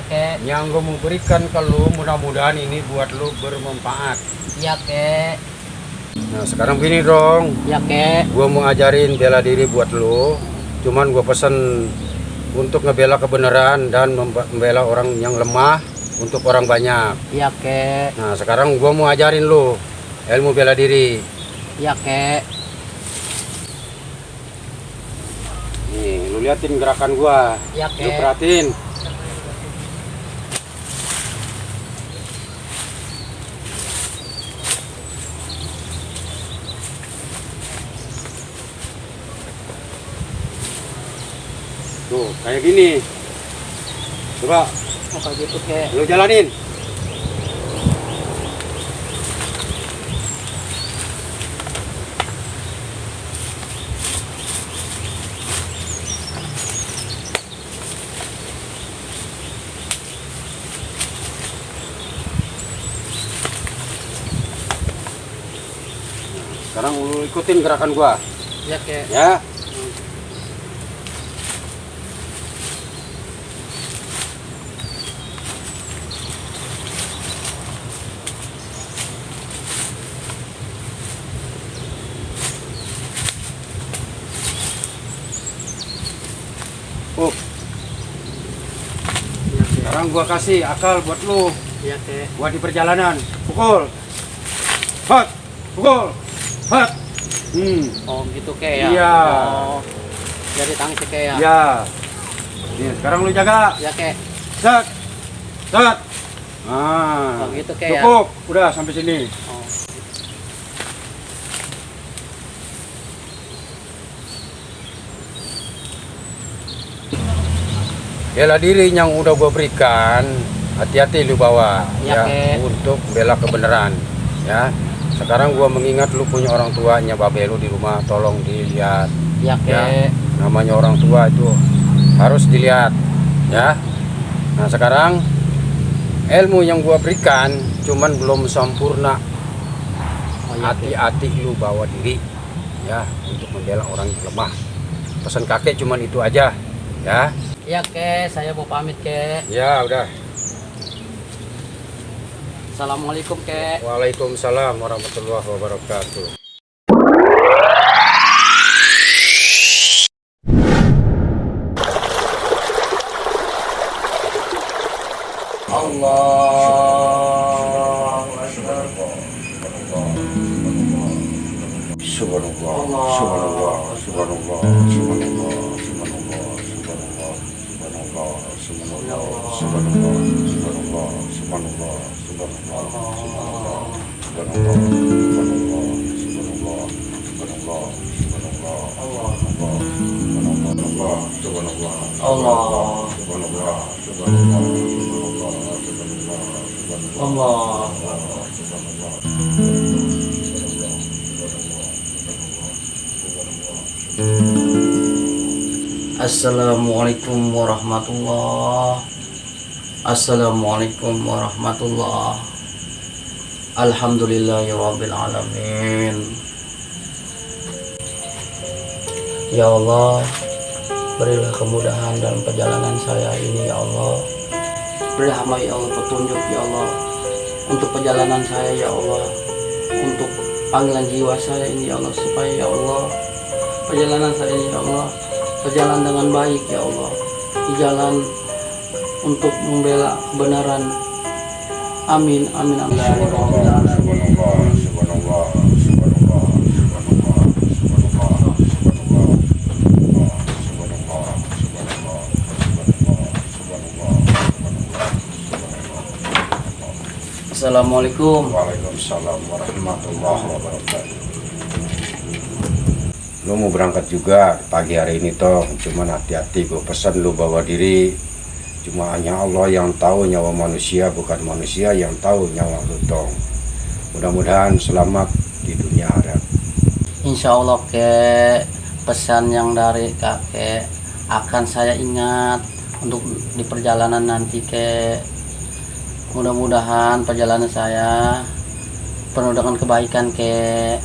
kek. Yang gue mau berikan ke lu, mudah-mudahan ini buat lu bermanfaat. Iya kek. Nah sekarang gini dong, Iya kek. gue mau ajarin bela diri buat lu. Cuman gue pesen untuk ngebela kebenaran dan membela orang yang lemah untuk orang banyak. Iya kek. Nah sekarang gue mau ajarin lu ilmu bela diri. Iya kek. Nih lu liatin gerakan gue, Iya lu kek. perhatiin. Tuh kayak gini. Coba Oh kayak gitu kek. lu jalanin. Sekarang lu ikutin gerakan gua, Iya kek. ya. Oh, Iya kek. sekarang gua kasih akal buat lu, Iya kek. buat di perjalanan. Pukul, hot, pukul, hot. Oh gitu kek ya. Iya. Oh. Jadi tangis kek ya. Ya. Nih, sekarang lu jaga. Iya kek. Set, set. Nah, Oh gitu kek ya. cukup, udah sampai sini. Oh. Bela diri yang udah gua berikan, hati-hati lu bawa Ya, Kek. untuk bela kebenaran ya. Sekarang gua mengingat lu punya orang tuanya babe lu di rumah, tolong dilihat Iya ya. kek. Namanya orang tua itu harus dilihat ya. Nah, sekarang ilmu yang gua berikan cuman belum sempurna. Oh iya kek. Hati-hati lu bawa diri ya untuk membela orang yang lemah. Pesan kakek cuman itu aja ya. Iya kek, saya mau pamit kek. Ya udah. Assalamualaikum kek. Waalaikumsalam warahmatullahi wabarakatuh. Allah Akbar. Subhanallah, Allah. subhanallah, subhanallah, subhanallah, subhanallah, subhanallah, subhanallah, subhanallah, subhanallah, subhanallah, subhanallah, subhanallah, subhanallah, subhanallah, subhanallah, subhanallah, subhanallah, Allah. subhanallah, subhanallah, Allah. subhanallah, subhanallah, Allah. Assalamualaikum warahmatullah. Assalamualaikum warahmatullah. Alhamdulillahirabbil alamin. Ya Allah, berilah kemudahan dalam perjalanan saya ini ya Allah. Berilah hamba ya Allah petunjuk ya Allah untuk perjalanan saya ya Allah, untuk panggilan jiwa saya ini ya Allah, supaya ya Allah perjalanan saya ini ya Allah berjalan dengan baik ya Allah, di jalan untuk membela kebenaran. Amin amin amin. subhanallah, subhanallah, subhanallah, subhanallah, subhanallah, subhanallah, subhanallah, subhanallah. Assalamualaikum. Waalaikumsalam warahmatullahi wabarakatuh. Lu mau berangkat juga pagi hari ini toh, cuman hati-hati, gue pesan lu bawa diri. Cuma hanya Allah yang tahu nyawa manusia, bukan manusia yang tahu nyawa lu toh. Mudah-mudahan selamat di dunia akhirat. Insya Allah kek, pesan yang dari kakek akan saya ingat untuk di perjalanan nanti kek. Mudah-mudahan perjalanan saya penuh dengan kebaikan kek.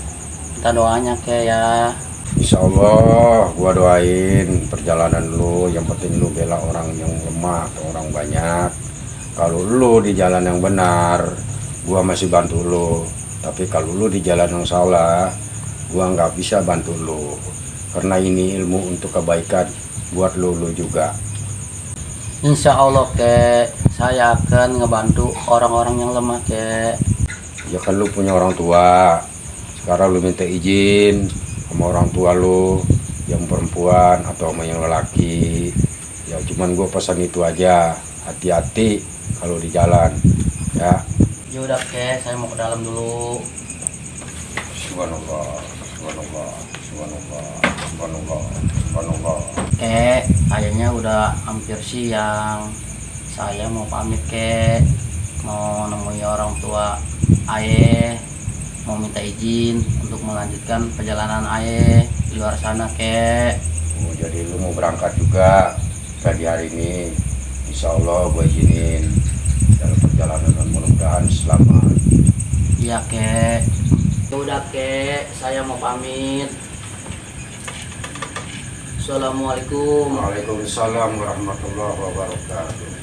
Kita doanya kek ya. Insya Allah gua doain perjalanan lu, yang penting lu bela orang yang lemah atau orang banyak. Kalau lu di jalan yang benar, gua masih bantu lu. Tapi kalau lu di jalan yang salah, gua nggak bisa bantu lu. Karena ini ilmu untuk kebaikan buat lu juga. Insya Allah kek, saya akan ngebantu orang-orang yang lemah kek. Ya kan lu punya orang tua. Sekarang lu minta izin sama orang tua lu yang perempuan atau sama yang lelaki. Ya cuman gue pesan itu aja, hati-hati kalau di jalan ya. Ya udah kek, saya mau ke dalam dulu. Subhanallah, subhanallah, subhanallah, subhanallah, subhanallah. Kek, kayaknya udah hampir siang. Saya mau pamit kek, mau nemui orang tua Aye, mau minta izin untuk melanjutkan perjalanan Aye di luar sana kek. Oh, jadi lu mau berangkat juga pagi hari ini? Insya Allah gue izinin dalam perjalanan dan mudah-mudahan selamat. Iya kek. Ya udah kek, saya mau pamit. Assalamualaikum. Waalaikumsalam warahmatullahi wabarakatuh.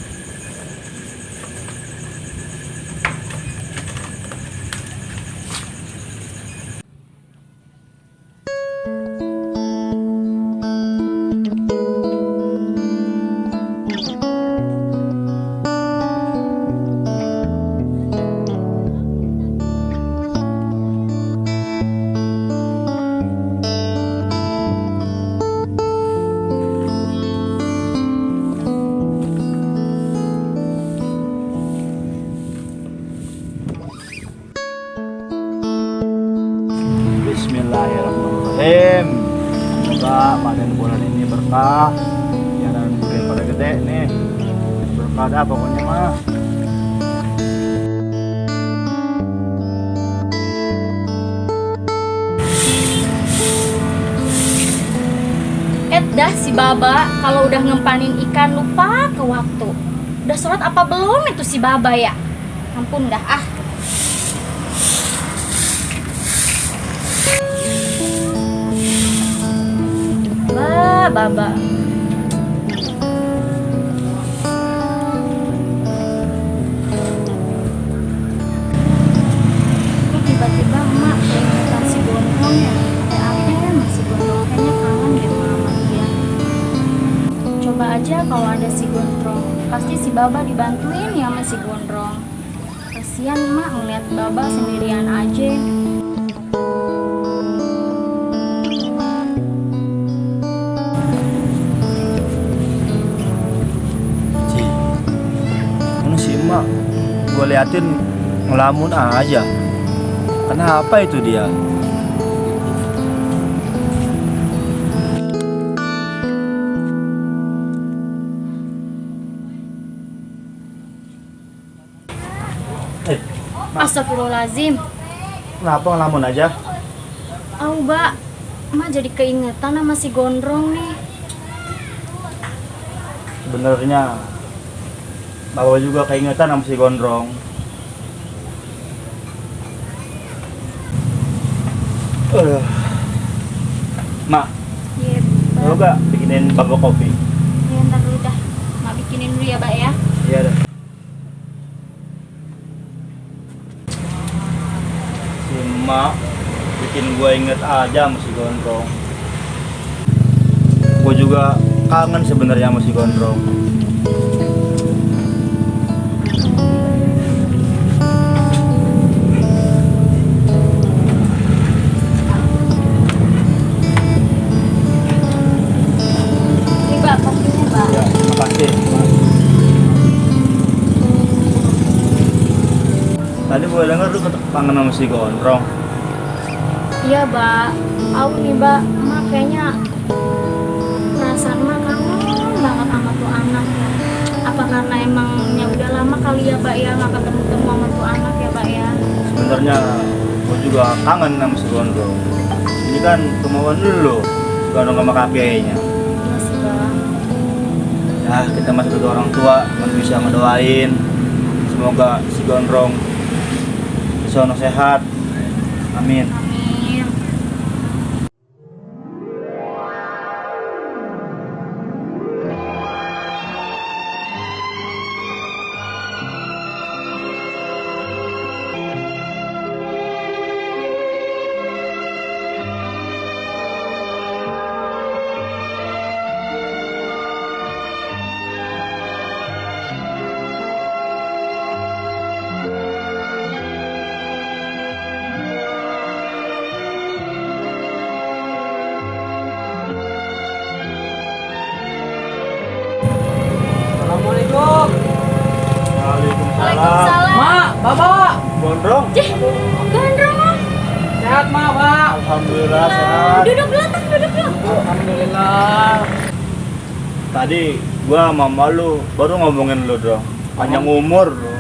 Bismillahirrahmanirrahim. Semoga panen bulan ini berkah. Ya dan bikin pada gede nih. Berkah dah pokoknya mah. Dah si Baba kalau udah ngempanin ikan lupa ke waktu. Udah sholat apa belum itu si Baba ya? Ampun dah ah. Baba. Kok tiba-tiba emak keingetan si Gondrong ya? Ada masih Gondrong kayaknya kangen deh sama dia. Coba aja kalau ada si Gondrong, pasti si Baba dibantuin ya sama si Gondrong. Kasian emak ngeliat Baba sendirian aja. Mak, gue liatin ngelamun aja. Kenapa itu dia? Astagfirullahaladzim. Kenapa ngelamun aja? Mbak, emak jadi keingetan sama si Gondrong nih. Sebenarnya Bapak juga keingetan sama si Gondrong. Mak, Iya, mau gak bikinin Bapak kopi? ya ntar dulu dah. Mak bikinin dulu ya, Mbak ya. Iya dah. Si Mak bikin gue inget aja sama si Gondrong. Gue juga kangen sebenarnya sama si Gondrong. Ini Mbak, kopinya Mbak. Ya, makasih. Tadi gue denger lu kangen sama si Gondrong. Iya, Mbak. Tahu nih, Mbak. Emak kayaknya perasaan emak kangen banget sama tuh anak. Apa karena emangnya udah lama kali ya, Mbak ya, nggak ketemu-temu sama tuh anak ya, Mbak ya? Sebenarnya gue juga kangen sama si Gondrong. Ini kan kemauan dulu, si Gondrong sama kakeknya. Iya sih, Mbak. Ya, kita masih sebagai orang tua masih bisa ngedoain semoga si Gondrong bisa sehat. Amin. Amin. Assalamualaikum. Waalaikumsalam. Waalaikumsalam. Mak, Bapak. Gondrong. Cih, Gondrong. Sehat, Mak, Pak. Alhamdulillah sehat. Duduk dulu, Tang, duduk dulu. Alhamdulillah. Tadi gua sama Mbak lu baru ngomongin lu dong. Panjang umur lu.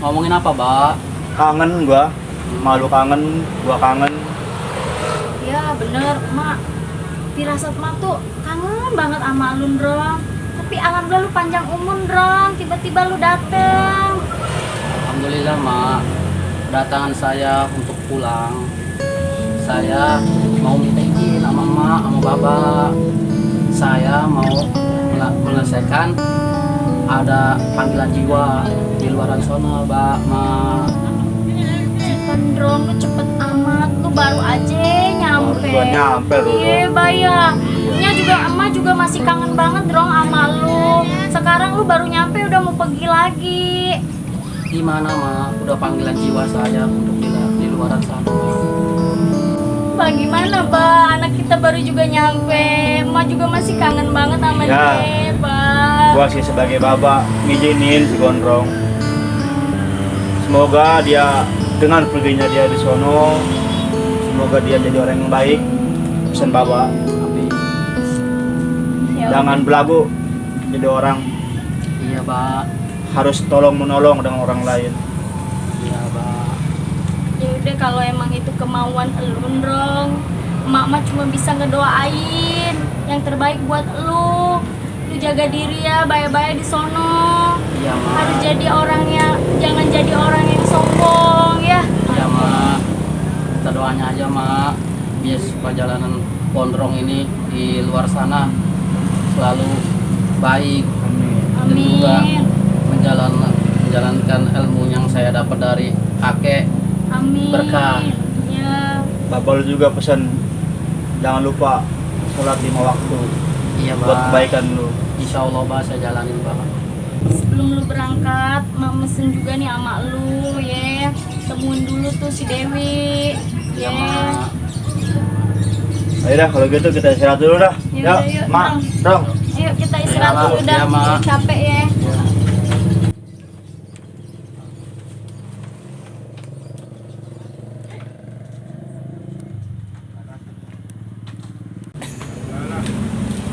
Ngomongin apa, Pak? Kangen gua. Malu kangen, gua kangen. Ya bener, Mak. Firasat Mak tuh kangen banget sama lu, Drong. Tapi alhamdulillah lu panjang umur, Drong. Tiba-tiba lu dateng. Alhamdulillah, Mak. Kedatangan saya untuk pulang. Saya mau minta izin sama Mak, sama Bapak. Saya mau menyelesaikan ada panggilan jiwa di luaran sana, Mbak, Mak. Cepet, Drong, lu cepet amat. Lu baru aja nyampe. Baru gua nyampe lu, Iya, Drong. bayar. Nya juga emak juga masih kangen banget, Drong, sama lu. Sekarang lu baru nyampe udah mau pergi lagi. Gimana, Mak? Udah panggilan jiwa saya untuk di luaran sana, Mak. Bagaimana, Pak? Anak kita baru juga nyampe. Emak juga masih kangen banget sama Ya. dia, Pak. Gua sih sebagai bapak ngizinin si Gondrong. Semoga dia dengan perginya dia di sono, semoga dia jadi orang yang baik. Pesan bapak, Tapi Ya, jangan belagu jadi orang, iya, Pak. harus tolong menolong dengan orang lain. Iya, Pak. ya udah kalau emang itu kemauan elu, Drong. Emak cuma bisa ngedoain yang terbaik buat lu. Lu jaga diri ya, baya-baya di sono. Iya, Mak. Harus jadi orangnya, jangan jadi orang yang sombong ya. Iya, Mak. Kita doanya aja, Mak. Biar perjalanan Gondrong ini di luar sana selalu baik. Dan juga Amin. menjalankan ilmu yang saya dapat dari kakek. Amin. Berkah. Ya. Bapak lu juga pesan jangan lupa sholat 5 waktu Iya, buat Pak. kebaikan lu. Insya Allah, Pak, saya jalanin, Pak. Sebelum lu berangkat, Mak mesen juga nih sama lu ya. Temuin dulu tuh si Dewi. Iya, Ya. Mak. Ayo dah kalau gitu kita istirahat dulu dah. Yaudah, Yuk, yuk, Mak, Drong. Dong. Ayo kita istirahat Iya, Mak. dulu dah. Iya, Mak. Capek ya.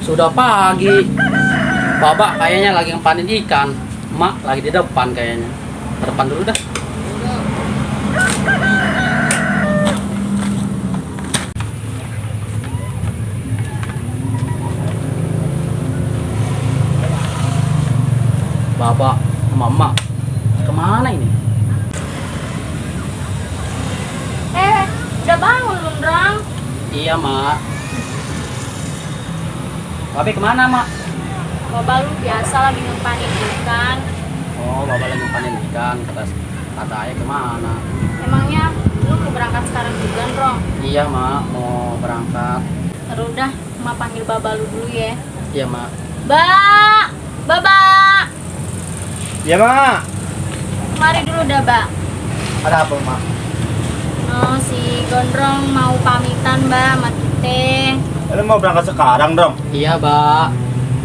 Sudah pagi. Bapak kayaknya lagi ngepanin ikan. Mak lagi di depan kayaknya. Ke depan dulu dah. Bapak sama Mak kemana ini? Udah bangun belum, Drong? Iya, Mak. Bapak kemana, Mak? Bapak lu biasa lagi ngepanin ikan. Oh, Bapak lagi ngepanin ikan. Kata ayah kemana? Emangnya lu mau berangkat sekarang juga, Drong? Iya, Mak, mau berangkat. Terus udah, Mak panggil Bapak lu dulu ya. Iya, Mak. Bapak! Ya, Mak. Mari dulu dah, Mbak. Ada apa, Mak? Oh, si Gondrong mau pamitan, Mbak, sama kita. Lu mau berangkat sekarang, Dong? Iya, Mbak.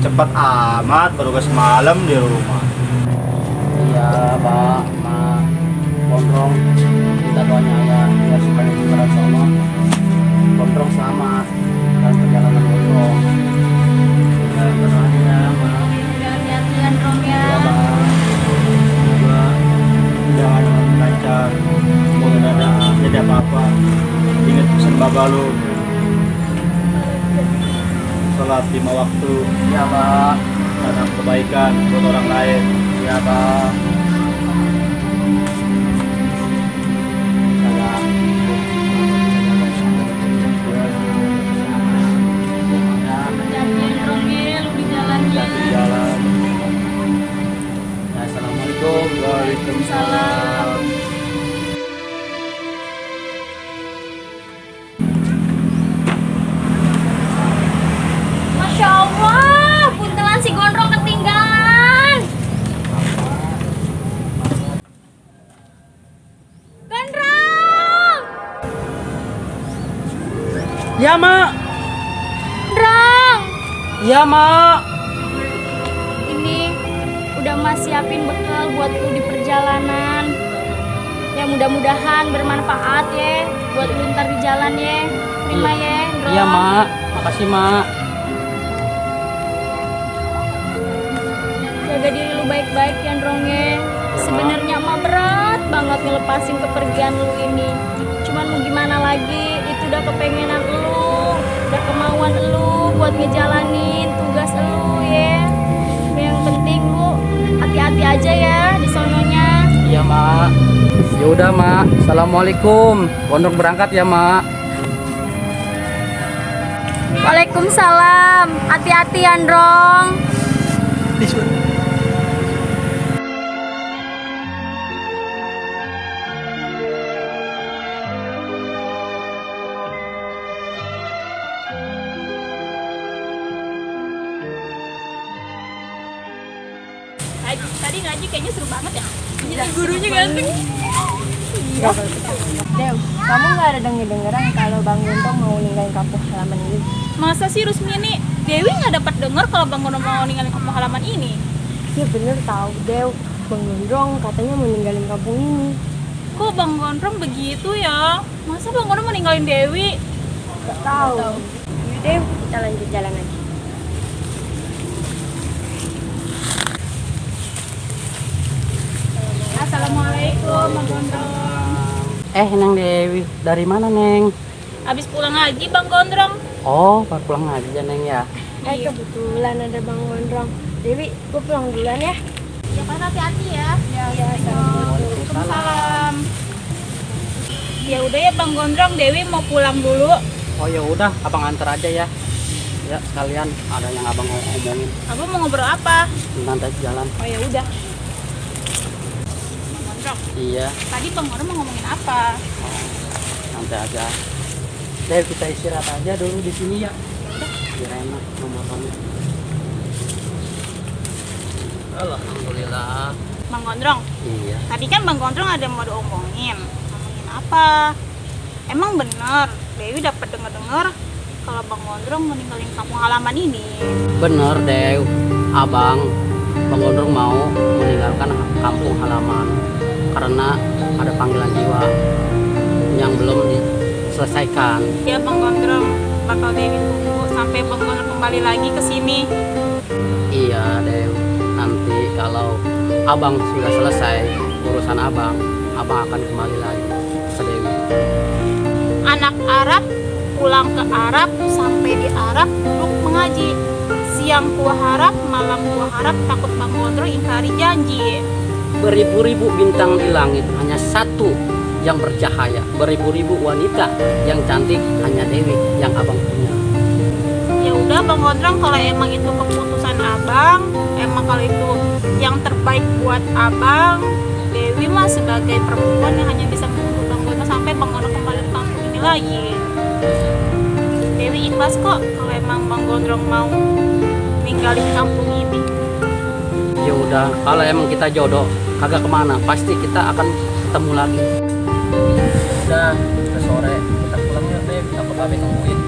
Cepet amat, baru ke semalam di rumah. Iya, Pak. Mak. Gondrong. Kita doanya ya, biar supaya di luar sana Gondrong selamat dalam perjalanan Gondrong. Ya, doanya, Mak. Udah hati-hatian, Drong ya. Iya, Pak. Juga jangan lancar, mau ada jadi apa-apa. Ingat pesan bapak lu. Sholat 5 waktu, Iya, Pak. tanam kebaikan buat orang lain. Iya, Pak. Saya Hati-hatian, Drong ya, lu di jalannya. Di jalan. Ya, Assalamualaikum. Waalaikumsalam. Masya Allah, puntelan si Gondrong ketinggalan. Gondrong! Ya, Mak. Gondrong! Ya, Mak. Ini udah Mas siapin bekal buatku di perjalanan. Ya mudah-mudahan bermanfaat ya buat lu ntar di jalan ya. Terima ya, Ndrong. Iya mak, makasih mak. Jaga diri lu baik-baik ya, Ndrong ya. Sebenarnya mah berat banget ngelepasin kepergian lu ini. Cuman mau gimana lagi, itu udah kepengenan lu, udah kemauan lu buat ngejalanin tugas lu ya. Yang penting lu hati-hati aja ya di sononya. Iya mak. Ya udah mak. Assalamualaikum. Gondrong berangkat ya mak. Waalaikumsalam. Hati-hati ya, Ndrong. Tadi ngaji kayaknya seru banget ya. Gurunya ganteng. Dew, kamu nggak ada denger-dengeran kalau Bang Gontong mau ninggalin kampung halaman ini? Masa sih Rusmini? Dewi nggak dapat dengar kalau Bang Gondrong mau ninggalin kampung halaman ini. Ya bener tahu Dew, Bang Gondrong katanya mau ninggalin kampung ini. Kok Bang Gondrong begitu ya? Masa Bang Gondrong mau ninggalin Dewi? Gak tahu. Yuk Dew, kita lanjut jalan lagi. Assalamualaikum Bang Gondrong. Neng Dewi, dari mana Neng? Abis pulang ngaji Bang Gondrong. Oh, baru pulang aja Neng ya. Kebetulan ada Bang Gondrong. Dewi, gue pulang duluan ya. Ya kan hati-hati ya. Ya, Waalaikumsalam. Ya udah ya Bang Gondrong, Dewi mau pulang dulu. Oh ya udah, abang antar aja ya. Ya sekalian ada yang abang mau ngomongin. Abang mau ngobrol apa? Nanti aja jalan. Oh ya udah. Bang Gondrong, Iya, tadi Bang Gondrong mau ngomongin apa? nanti aja. Dewi, kita istirahat aja dulu di sini ya. Biar enak ngomongannya. Alhamdulillah. Bang Gondrong, Iya. tadi kan Bang Gondrong ada yang mau diomongin. Ngomongin apa? Emang bener Dewi dapat dengar-dengar kalau Bang Gondrong mau ninggalin kampung halaman ini. Bener Dew, Bang Gondrong mau meninggalkan kampung halaman karena ada panggilan jiwa yang belum diselesaikan. Ya Bang Gondrong, bakal Dewi tunggu sampai Bang Gondrong kembali lagi ke sini. Iya Dew, nanti kalau abang sudah selesai urusan abang akan kembali lagi ke Dewi. Anak Arab pulang ke Arab, sampai di Arab duduk mengaji. Siang gua harap, malam gua harap, takut Bang Gondrong ingkari janji. Beribu-ribu bintang di langit, hanya satu yang bercahaya. Beribu-ribu wanita yang cantik, hanya Dewi yang abang punya. Ya udah Bang Gondrong, kalau emang itu keputusan abang, emang kalau itu yang terbaik buat abang, Dewi mah sebagai perempuan yang hanya bisa menunggu Bang Gondrong sampai Bang Gondrong kembali ke kampung ini lagi. Dewi ikhlas kok kalau emang Bang Gondrong mau ninggalin kampung ini. Ya udah, kalau emang kita jodoh, kagak kemana, pasti kita akan ketemu lagi. Udah sore, kita pulang ya Dewi, takut babe nungguin.